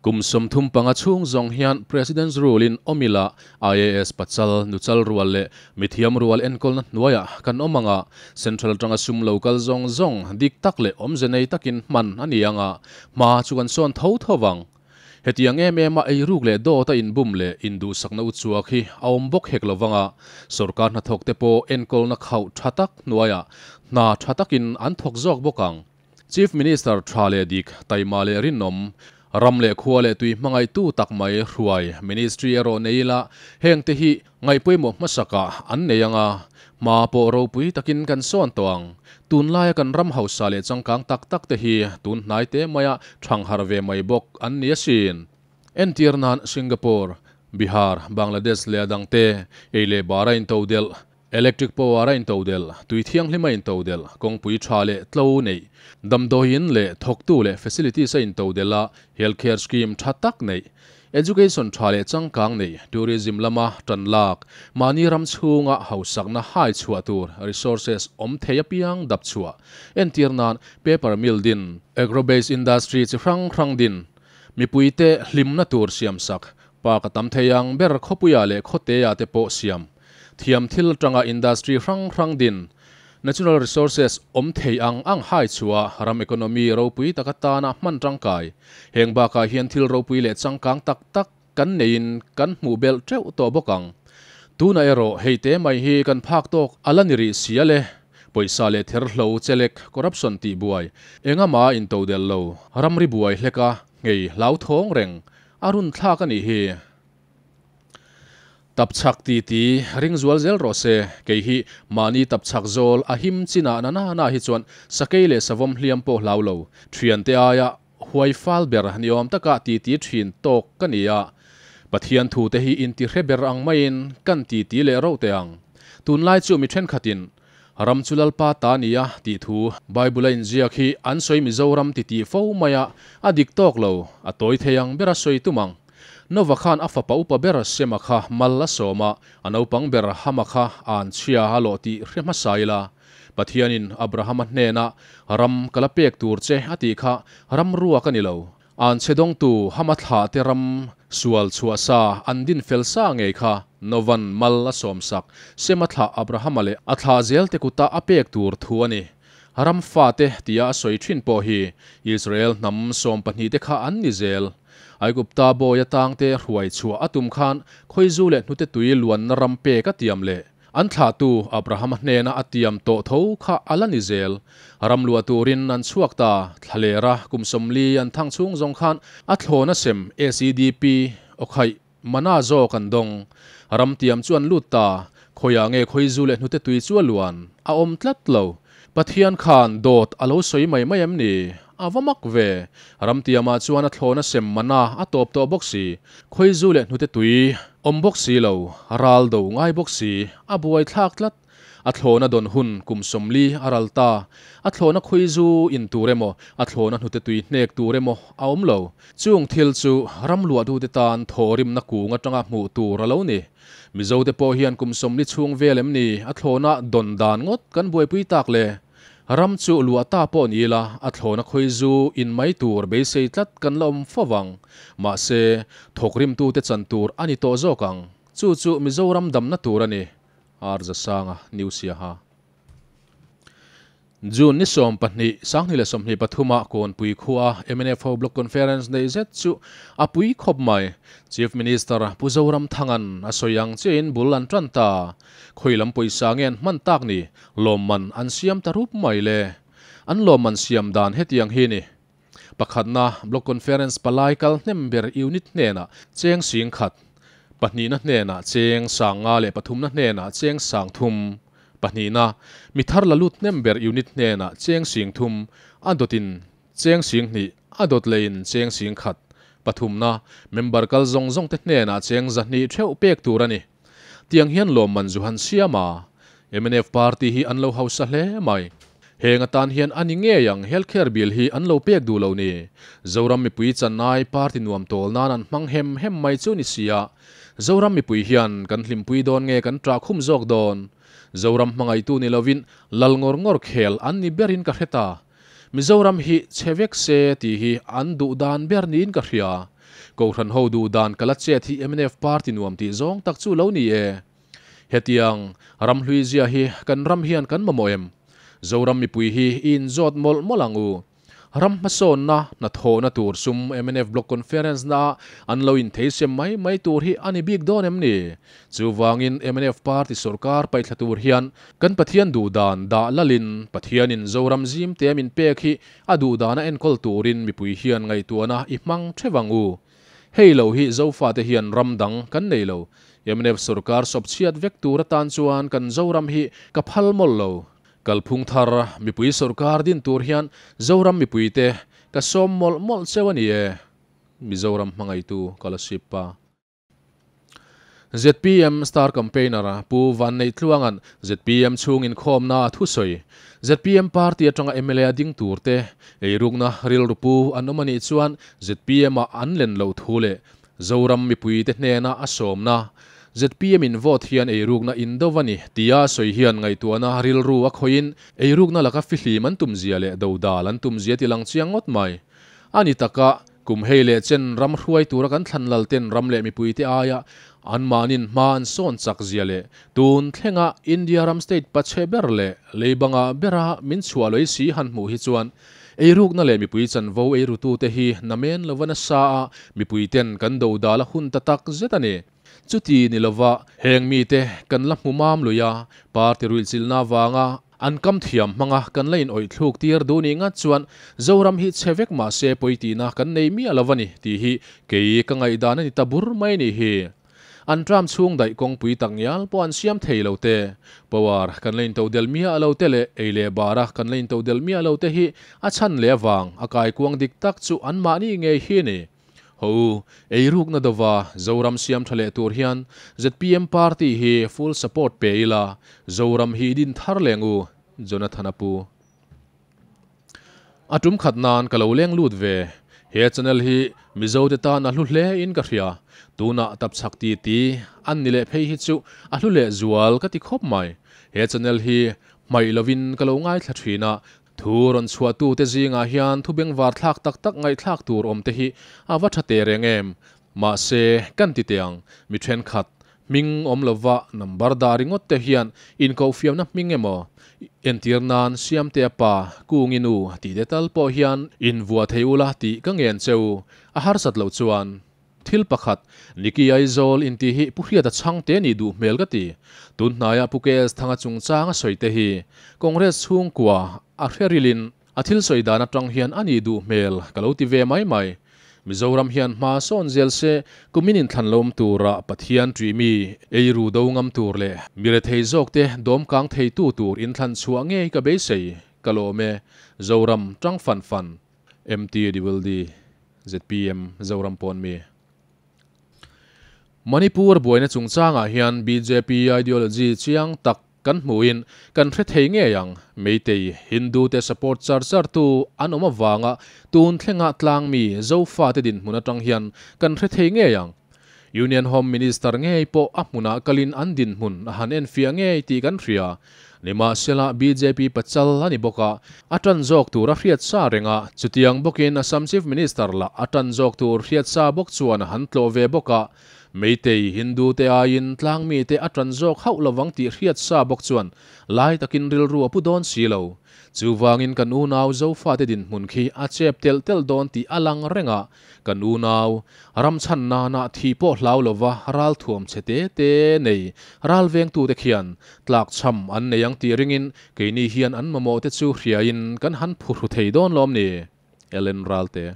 Kum 35 chhung zawng hian President's Rule in awm ila, IAS pachal, nuchal rual leh mithiam rual enkawlna hnuaiah kan awm ang a, Central atanga sum lo kal zawng zawng dik tak leh awmze nei takin hman a ni ang a, hma chu kan sawn tho tho vang. Hetiang em em a eiruk leh dawt a inbum leh induhsakna uchuak hi a awm bawk hek lovang a, sorkar hnathawk te pawh enkawlna khauh tha tak hnuaiah hna tha takin an thawk zawk bawk ang. Chief Minister tha leh dik, taima leh rinawm, ram leh khua leh tui hmangaihtu tak mai hruai Ministry erawh nei ila, heng te hi ngaihpawimawh hmasakah an nei ang a, hma pawh ropui takin kan sawn tawh ang. Tunlaia kan ram hausa leh changkang tak tak te hi tun hnai te maia thangharh ve mai bawk an ni asin. Entir nan Singapore, Bihar, Bangladesh leh a dangte ei leh bara intodelh Electric power a intodelh, tui thianghlim a intodelh, kawngpui tha leh tlo neih, damdawiin leh thawktu leh facilities a intodelh a, healthcare scheme tha tak neih, education tha leh changkang neih, tourism lama tan lak, mahni ram chhunga hausakna hai chhuah tur resources awm thei apiang dap chhuah, entir nan paper mill din, agro-based industry chi hrang hrang din, mipuite hlimna tur siamsak, park a tam thei ang ber khawpuiah leh khawteah te pawh siam. Thiam thil atanga industry hrang hrang din, natural resources awm thei ang ang hai chhuah ram economy ropui taka tana hman tangkai. Heng bakah hian thil ropui leh changkang tak tak kan neiin kan hmuh belh teuh tawh bawk ang. Tuna erawh hei te mai hi kan phak tawk a la ni rih sia le. Pawisa leh therhlo chelek corruption tih buai engama intodelh lo ramri buai hleka nghei hlauthawng reng a run thlak a nih hi. Tapchhak ti ti ring zual zel rawh se, kei hi mahni tapchhak zawl a him chinah na na na hi chuan sakei leh savawm hliam pawh hlau lo, thiante aia huai fal ber ni awm taka ti ti thin tawk ka ni a. Pathian thu te hi inti hre ber ang maiin kan ti ti leh rauh teh ang. Tunlai chu mi thenkhatin Ram chu Lalpa ta ni a tih thu Bible a inziak hi an sawi Mizoram ti tih fo mai a, a dik tawk lo, a tawi thei ang ber a sawi tum ang. Nova khan a fapa upa ber Sema kha mal a sawm a, a naupang ber Hama kha an chhia a lawh tih hre hmasa ila. Pathianin Abrahama hnena ram ka la pek tur che a tih kha ram ruak a ni lo. An chhe dawngtu Hama thlah te ram sual chhuah sa an din fel sa ngei kha Novan mal a sawm sak Sema thlah Abrahama leh a thlah zel te kuta a pek tur thu a ni. Ram fate tia a sawi thin pawh hi Israel hnam 12 te kha an ni zel. Aigupta bawi atangte hruai chhuah a tum khan khawizu leh hnute tui luanna ram pek a tiam leh. An thlahtu Abrahama hnena a tiam tawh tho kha a la ni zel. Ram luah turin an chhuak ta, thlalera kum 40 an thang chhung zawng khan a thlawn a sem SEDP awkhaih mana zawk an dawng. Ram tiam chu an lut ta, khawiah nge khawizu leh hnute tui chu a luan, a awm tlat lo. Pathian khan dawt a lo sawi mai mai em ni? A va mak ve. Ram tiamah chuan a thlawn a sem mana a tawp tawh bawk si. Khawizu leh hnute tui awm bawk si lo, ral do ngai bawk si, a buai thlak tlat. A thlawn a dawn hun kum 40 a ral ta. A thlawn a khawizu in tur emaw, a thlawn a hnute tui hnek tur emaw a awm lo. Chung thil chu ram luahtute tan thawrimna kung atanga hmuh tur a lo ni. Mizote pawh hian kum 40 chhung vel em ni a thlawna dawn dan ngawt kan buaipui tak le. Ram chu luah ta pawh ni ila a thlawna khawizu in mai tur beisei tlat kan la awm fo vang. Mahse, thawkrimtute chan tur a ni tawh zawk ang. Chu chu Mizoram damna tur a ni. R Zasanga, New Siaha. June ni 12, 2023 ah Kawnpui khua MNF ho Block Conference nei zet chu a pui khawp mai. Chief Minister Pu Zoramthangan a sawi ang chiahin bul an tan ta. Khawi lam pawisa nge an hman tak ni, lawmman an siam ta rup mai le. An lawmman siam dan hetiang hi ni. Pakhatna Block Conference palai kal hnem ber unit hnena cheng sing khat. Pahnihna hnena cheng sang nga leh pathumna hnena cheng sang thum. Pahnihna mithar lalut hnem ber unit hnena cheng sing thum a dotin cheng sing hnih a dot lein cheng sing khat. Pathumna member kal zawng zawng te hnena cheng zahnih theuh pek tur ani. Tiang hian lawmman zu han siama MNF party hi an lo hausa hle mai. Heng atan hian ani ngei ang healthcare bill hi an lo pek du lo ni. Zoram mipui channai party nuam tawl nan an hmang hem hem mai chu ni sia. Zoram mipui hian kan hlimpui dawn nge kan tra khum zawk dawn. Zoram hmangai tu ni lovin lal ngor ngor khel an ni berin ka hreta. Mizoram hi chevek se ti hi an du dan ber niin ka hria. Kohhran ho duh dan kala chet hi mnf party nuam tih zawng tak chu lo ni e. Hetiang ram hlui zia hi kan ram hian kan mamawh em? Zoram mipui hi i inzawt mawlh mawlh ang u. Ram hmasawnna hnathawhna tur sum mnf Block Conference naah an lo intheisem mai mai tur hi a ni bik dawn em ni? Chuvangin mnf Party sawrkar paihthla tur hian kan Pathian duhdan dah lalin Pathianin Zoram zim te min pek hi a duhdana enkawl turin mipui hian ngaihtuahna i hmang theuh ang u. Hei lo hi Zofate hian ram dang kan nei lo. Mnf sawrkar sawpchhiat vek tur atan chuan kan Zoram hi ka phal mawlh lo. Kalphung thar mipui sawrkar din tur hian Zoram mipuite ka sawm mawlh mawlh cheu a ni e, Mizoram hmangaitu Scholarship pa. Zpm Star Campaigner Pu Vanneih Tluanga'n zpm chhung inkhawmna a thusawi. Zpm party atanga mla ding turte eirukna rilru pu an awm a nih chuan zpm ah an len loh thu leh Zoram mipuite hnena a sawmna, zpm in vote hian eirukna in do a ni tia a sawi hian ngaihtuahna rilru a khawihin eirukna laka fihlim an tumzia leh dodal an tumzia ti lang chiang ngawt mai. A ni taka, kum hei leh chen ram hruai tura kan thlan lal ten ram leh mipuite aia anmahnin hma an sawn chak zia leh tun thlenga India ram state pachhe ber leh leibanga bera min chhuah lawih si han hmuh hi chuan Eirukna leh mipui chanvo eirutute hi namen lova nasa a, mipuiten kan dodal a hun ta tak zet a ni. Chuti ni lova heng mite kan la hmu mam lui a, party ruihchilhna avanga an kam thiam hmanga kan la inawih thluk tir duh nih ngat chuan Zoram hi chhe vek mah se pawi tihna kan nei miah lo a ni tih hi kei ka ngaihdan a ni ta bur mai nih hi. An tram chhung daih kawngpui tak ngial pawh an siam thei lo te, power kan la into del miah lo te leh ei leh bara kan la into del miah lo te hi a chhan leh avang a kaikuang dik tak chu anmahni ngei hi a ni. Ho u, eirukna dova Zoram siam tha leh tur hian zpm party hi full support pe ila, Zoram hi i din thar leng u, Jonathan a pu. A tum khat nan ka lo leng lut ve. He channel hi Mizo te tan a hlu hle in ka hria. Tunah tapchhak ti ti an ni leh phei hi chu a hlu leh zual ka ti khawp mai. He channel hi hmaih lovin ka lo ngaithla thin a, thu rawn chhuah tu te zingah hian thu bengvar thlak tak tak ngaihthlak tur awm te hi a va tha teh reng em. Mahse, kan ti teh ang, mi thenkhat, hming awm lova number dah ringawt te hian inkohfiamna hming emaw, entir nan Siamtea pa, Kungi nu tih te tal pawh hian invuah thei ula tih ka ngen che u, a harsat loh chuan. Thil pakhat, Niki Aizawl intih hi Pu Hriata chhangte nih duh hmel ka ti. Tun hnaia Pu KS Thanga chungchang a sawi te hi Congress chhungkua a hre rilin A thil sawi dan atang hian a nih duh hmel ka lo ti ve mai mai. Mizoram hian hma sawn zel se, kumin inthlan lo awm tura Pathian ṭih mi, eiru do ngam tur leh mi rethei zawkte dawm kang theitu tur inthlan chhuah ngei ka beisei, ka lawm e. Zoram ṭang fan fan. MTWD, zpm, Zoram pawn mi. Manipur buaina chungchangah hian bjp ideology chiang tak kan hmuhin kan hre thei ngei ang. Meitei Hindu te support char char tu an awm avanga tun thlenga tlangmi Zofate dinhmun atang hian kan hre thei ngei ang. Union Home Minister ngei pawh a hmunah kalin an dinhmun a han enfiah ngei tih kan hria. Nimahsela bjp pachal a ni bawk a, a tan zawk tur a hriat sa reng a, chutiang bawkin Assam Chief Minister lah a tan zawk tur hriat sa bawk chuan a han tlawh ve bawk a, Meitei Hindu te aiin tlangmi te a tan zawk hauh lovang tih hriat sa bawk chuan lai takin rilru a pu dawn si lo. Chuvangin kan unau Zofate dinhmun khi a chep telh telh dawn tih a lang reng a, Kan unau, ram chhan nana thi pawh hlau lova ral thuam chhe te te nei ral vengtute khian tlak chham an nei ang tih ringin keini hian an mamawh te chu hriain kan han phuhru thei dawn lawm ni? Ellen Ralte.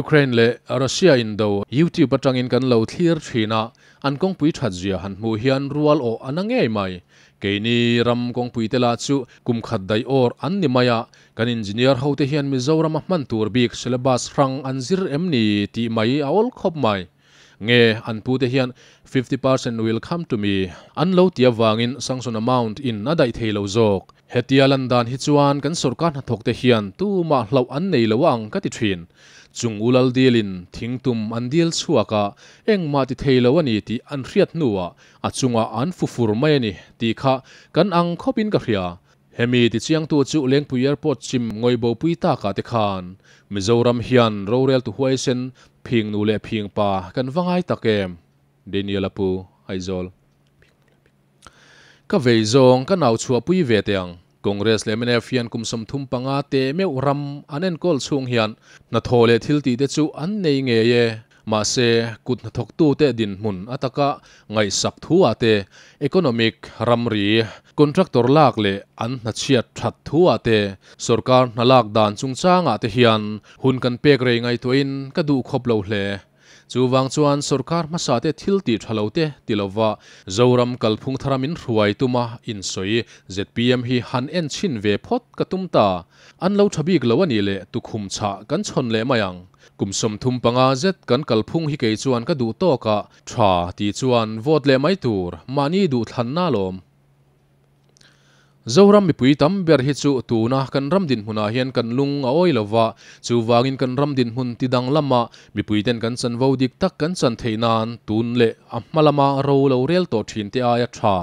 Ukraine leh Russia indo YouTube atangin kan lo thlir thin a, an kawngpui that zia han hmuh hian rual awh a na ngei mai. Keini ram kawngpui te lah chu kum khat daih awr an ni mai a, Kan engineer hote hian Mizorama hman tur bik syllabus hrang an zir em ni tih mai a awl khawp mai. Nge an pute hian 50% will come to me an lo ti avangin sanction amount in a daih thei lo zawk. Hetia lan dan hi chuan kan sorkar hnathawkte hian tumah hlauh an nei lo ang ka ti thin. Chung ulal dilin thingtum an dil chhuak a, engmah ti thei lo a ni tih an hriat hnuah a chungah an fufur mai a ni tih kha kan ang khawpin ka hria. Hemi tichiangtu chu Lengpui Airport chim ngawihbopui takah te khan Mizoram hian roreltu huaisen Phing nu leh phing pa kan va ngai tak em. Daniel a pu, Aizawl. Ka vei zawng ka nau chhuahpui ve teh ang. Congress leh mnf hian kum 35 teh meuh ram an enkawl chhung hian hnathawh leh thil tih te chu an nei ngei e. Mahse, kut hnathawktute dinhmun ataka ngaihsak thu ah te, economic ramri, contractor lak leh an hnachhiat that thu ah te, sorkar hna lak dan chungchang ah te hian hun kan pek rei ngaihtuahin ka duh khawp lo hle. Chuvang chuan sorkar hmasa te thil tih tha lo te ti lova Zoram kalphung thara min hruai tuma insawi zpm hi han en chhin ve phawt ka tum ta. An lo tha bik lo a nih leh tukhum chhah kan chhawn leh mai ang. Kum 35 zet kan kalphung hi kei chuan ka duh tawk a, tha tih chuan vote leh mai tur, mahni duhthlanna alawm. Zoram mipui tam ber hi chu tuna kan ram dinhmunah hian kan lung a awi lo va, chuvangin kan ram dinhmun ti danglama mipuiten kan chanvo dik tak kan chan theih nan tun leh a hma lama ro lo rel tawh thin te aia tha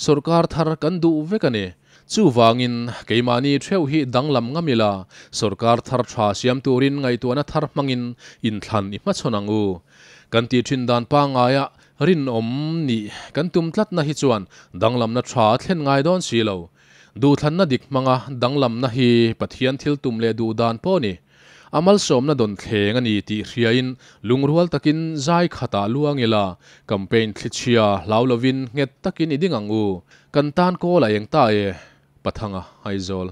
sorkar thar kan duh vek a ni. Chuvangin keimahni theuh hi danglam ngam ila, sorkar thar tha siam turin ngaihtuahna thar hmangin inthlan i hmachhawn ang u. Kan tih thin dan pangngaia Rinawm nih kan tum tlatna hi chuan danglamna tha a thlen ngai dawn si lo. Duhthlanna dik hmanga danglamna hi Pathian thil tum leh duh dan pawh a ni. A malsawmna dawn thleng a ni tih hriain lungrual takin zai khatah luang ila, campaign thlichhia hlau lovin nghet takin i ding ang u. Kan tan kawl a eng ta e, Pathanga, Aizawl.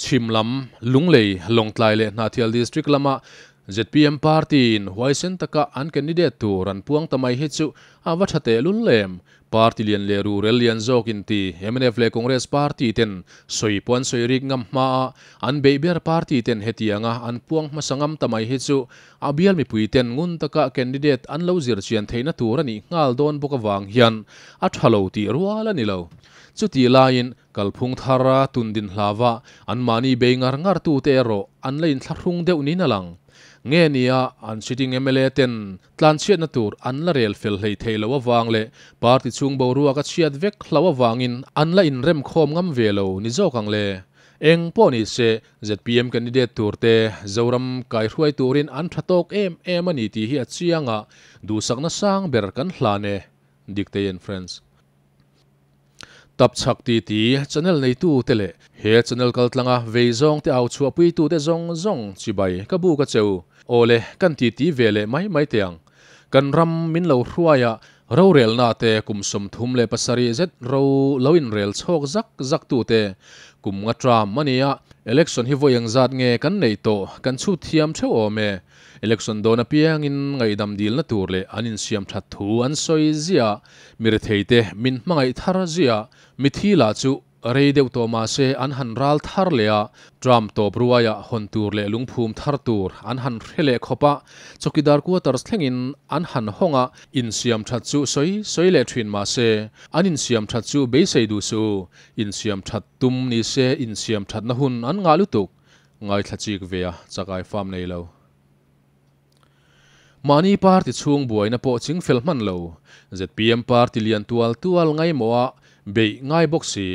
Chhim lam, Lunglei, Lawngtlai leh Hnahthial District lama zpm party-in huaisen taka an candidate tur an puang ta mai hi chu a va tha tehlul em? Party lian leh rurel lian zawk inti mnf leh Congress party ten sawi pawh an sawi rik ngam hma a, an beih ber party ten hetianga an puang hmasa ngam ta mai hi chu a bial mipui ten ngun taka candidate an lo zir chian theihna tur a nih nghal dawn bawk avang hian a tha lo tih rual a ni lo. Chutih laiin Kalphung thara tundin hlava anmahni bei ngar ngar tute erawh an la inthlahrung deuh niin a lang. Nge nia an sitting mla ten tlanchhiatna tur an la rel fel hlei thei lo avang leh party chhung boruak a chhiat vek hlau avangin an la inremkhawm ngam ve lo ni zawk ang le. Eng pawh ni se zpm candidate turte Zoram kaihruai turin an tha tawk em em a ni tih hi a chiang a, duhsakna sang ber kan hlan e. Diktei and Friends. Tapchhak titi channel neitu te leh he channel kaltlanga vei zawng te au chhuahpui tu te zawng zawng chibai ka buk a cheu. Awle kan titi ve leh mai mai teh ang. Kan ram min lo hruai a rorelna te kum 37 zet ro lo inrel chhawk zak zak tu te kum nga tram a nia. Election hi vawi engzat nge kan neih tawh kan chhut thiam theuh awm e. Election dawn apiangin ngaihdam dilna tur leh an insiam that thu an sawi ziah. Mi retheite min hmangaih thar ziah. Mithi lah chu rei deuh tawh mah se an han ral thar leh a, tram tawp ruaia hawn tur leh lungphum thar tur an han hre leh khawp a, chawkidar quarters thlengin an han hawng a, insiam that chu sawi sawi leh thin mah se an insiam that chu beisei duh suh u, insiam that tum ni se insiam thatna hun an ngah lutuk. Ngaithla chik ve a, chakai farm nei lo. Mahni party chhung buaina pawh ching fel hman lo. Zpm party lian tual tual ngaimawh a beih ngai bawk si,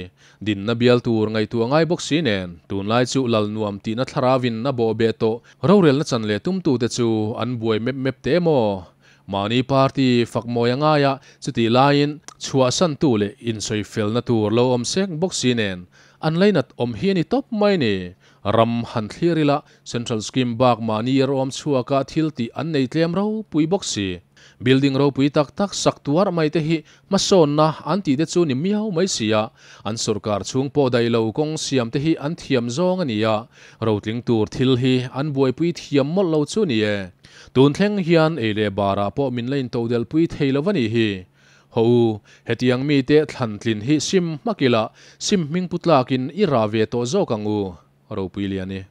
dinna bial tur ngaihtuah ngai bawk si nen, tunlai chu lal nuam tihna thlaravin a bawh beh tawh rorelna chan leh tumtute chu an buai mep mep teh maw? Mahni party fak mawi a ngai a, chutih laiin chhuahsantu leh insawifelna tur lo awm sek bawk si nen, An lainat awm hi a ni tawp mai ni. Ram han thlir ila, Central Scheme bak mahni erawm chhuaka thil tih an nei tlem ropui bawk si. Building ropui tak tak sak tuar mai te hi hmasawnna an tih te chu ni miau mai si a, an sorkar chhung pawh daih lo kawng siam te hi an thiam zawng a ni a, rotling tur thil hi an buaipui thiam mawlh lo chu ni e. Tun thleng hian ei leh barah pawh min la intodelpui thei lo a nih hi. Haw u, hetiang mite thlan tlin hi sim hmak ila, sim hming pu tlakin i rah ve tawh zawk ang u, ropui lian i.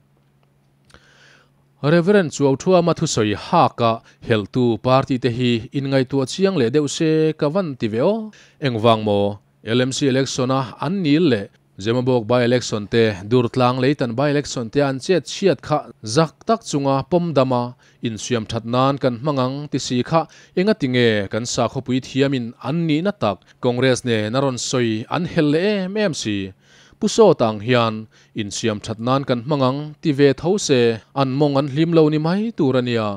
Reverend Chuauthuama thusawi haka helhtu party te hi inngaihtuah chiang leh deuh se ka van ti ve aw. Engvang maw? LMC election a an nil leh Zemabawk by election te, Durtlang Leitan by election te an chet chhiat kha zak tak chunga pawm dam a, insiam that nan kan hmang ang ti si kha enga ti nge kan sakhawpui thiamin an nihna tak Congress nen a rawn sawi an hel leh em em si. Pu Sawta ang hian insiam that nan kan hmang ang ti ve tho se an mawng an hlim lo ni mai tur a nia.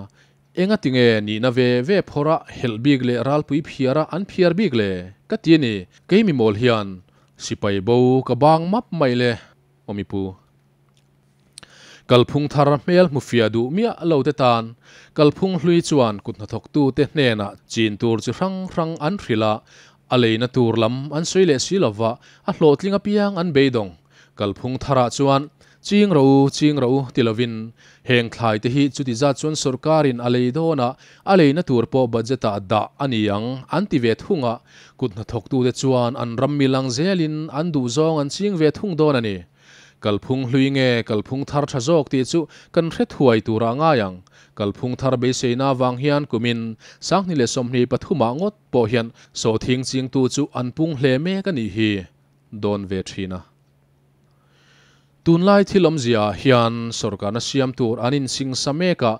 Enga tinge nihna ve ve phawrh a helh bik leh ralpui phiar a an phiar bik le? Ka ti a ni. Kei mi mawl hian sipai bo ka bang map mai le aw mi pu. Kalphung thar hmel hmu fiah duh miah lo te tan kalphung hlui chuan kut hnathawktute hnenah chin tur chi hrang hrang an hrilh a, a leina tur lam an sawi leh si lova, a hlawhtling apiang an beidawng. Kalphung tharah chuan ching ro u, ching ro u ti lovin heng thlai te hi chuti zat chuan sorkarin a lei dawn a, a leina tur pawh budget-ah dah a ni ang an ti ve thung a, kut hnathawktute chuan an ram mil ang zelin an duhzawng an ching ve thung dawn a ni. Kalphung hlui nge kalphung thar tha zawk tih chu kan hre thuai turah a ngai ang. Kalphung thar beiseina avang hian kumin 2023 ah ngawt pawh hian sawhthing chingtu chu an pung hle mek a nih hi dawn ve thin a. Tunlai thil awmzia ah hian sawrkarna siam tur an insingsa mek a,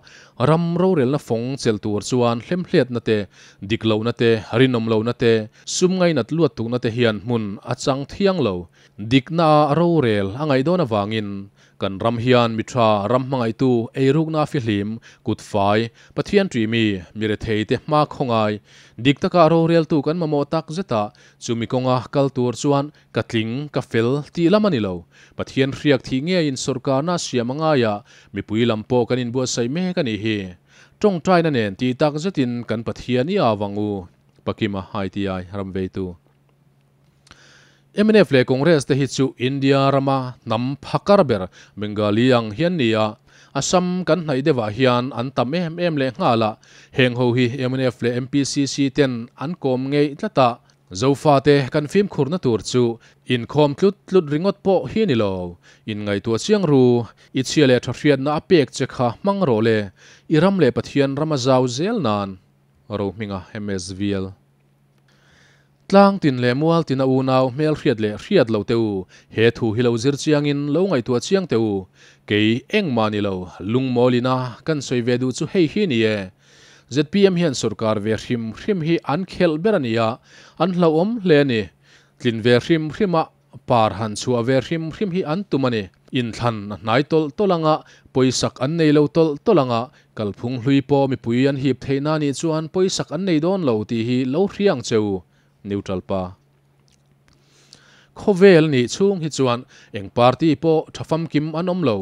ram rorelna fawng chelh tur chuan hlemhletna te, dik lohna te, rinawm lohna te, sum ngainat luat tukna te hian hmun a chang thiang lo. Dikna a rorel a ngaih dawn avangin kan ram hian mi tha, ram hmangaihtu, eirukna a fihlim, kut fai, Pathian ṭih mi, mi rethei te hma khawngai, dik taka a roreltu kan mamawh tak zeta chumi kawnga kal tur chuan ka tling, ka fel tih lam a ni lo. Pathian hriak thih ngeiin sawrkarna a siam a ngai a, mipui lam pawh kan inbuatsaih mek a nih hi. Tawngtaina nen tih tak zetin kan Pathian i au ang u, Pakima ITI ramveitu. Mnf leh Congress te hi chu India rama hnam phakar ber Bengali ang hian ni a, Assam kan hnaih deuhah hian an tam em em leh nghal a, heng ho hi mnf leh MPCC ten an kawm ngeih tlat a, Zofate kan fimkhurna tur chu inkhawm tlut tlut ringawt pawh hi ni lo, inngaihtuah chiang ru, i chhia leh tha hriatna a pek che kha hmang rawh le, i ram leh Pathian rama zau zel nan Rohminga MSVL. Tlang tin leh mual tina unau hmel hriat leh hriat lo teh u, he thu hi lo zir chiangin lo ngaihtuah chiang teh u. Kei engmah ni lo, lungmawlina kan sawi ve duh chu hei hi ni e. Zpm hian sorkar ve hrim hrim hi an khelh ber a ni a, an hlauhawm hle a ni. Tlin ve hrim hrima par han chhuah ve hrim hrim hi an tum a ni. Inthlan a hnai tawlh tawlh anga, pawisak an nei lo tawlh tawlh anga, kalphung hlui pawh mipui an hip theihna nih chuan pawisak an nei dawn lo tih hi lo hria ang che u, Neutral pa. Khawvel nih chhung hi chuan eng party pawh tha famkim an awm lo.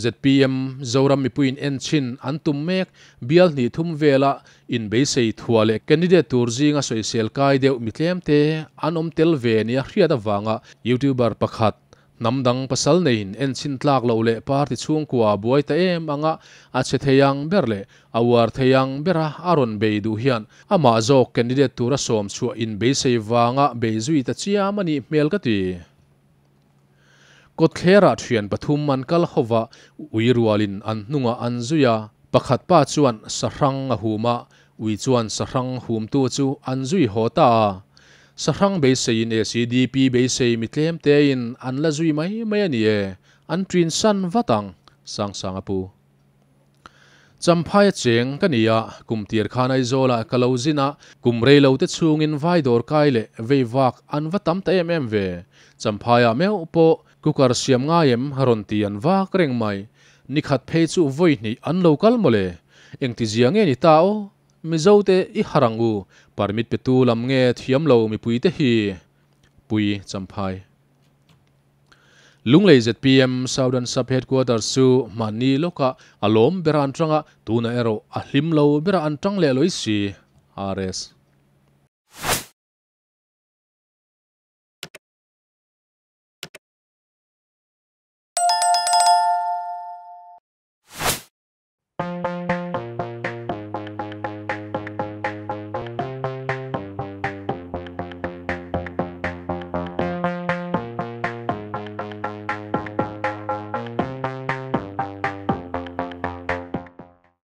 Zpm, Zoram mipuiin en chhin an tum mek, bial hnih thum vela inbeisei thua leh candidate tur zinga sawisel kai deuh mi tlemte an awm tel ve nia hriat avanga YouTuber pakhat hnam dang pasal neiin en chhin tlak loh leh party chhungkua buai ta em anga a che thei ang ber leh a uar thei ang bera a rawn bei duh hian amah zawk candidate tura sawm chhuah inbeisei vanga bei zui ta chiam a nih hmel ka ti. Kawtthlerah thian pathum an kal ho va, ui rualin an hnungah an zui a. Pakhat pa chuan sahrang a hum a, ui chuan sahrang humtu chu an zui haw ta a. Sahrang beiseiin ACDP beisei mi tlem tein an la zui mai mai a ni e, an ṭin san vat ang, Sangsang a pu. Champhaia cheng ka ni a, kum tir khan Aizawlah ka lo zin a, kum rei lo te chhungin vai dawr kai leh vei vak an va tam ta em em ve. Champhaia meuh pawh cooker siam ngai em rawn ti an vak reng mai. Nikhat phei chu vawi hnih an lo kal mawle. Engti zia nge ni ta aw? Mizo te i harh ang u, permit petu lam nge thiam lo mipui te hi? Pui Champhai. Lunglei zpm Southern Sub Headquarters chu hmanni lawkah a lawm bera an tang a, tunah erawh a hlim lo bera an tang leh lawih si. RS.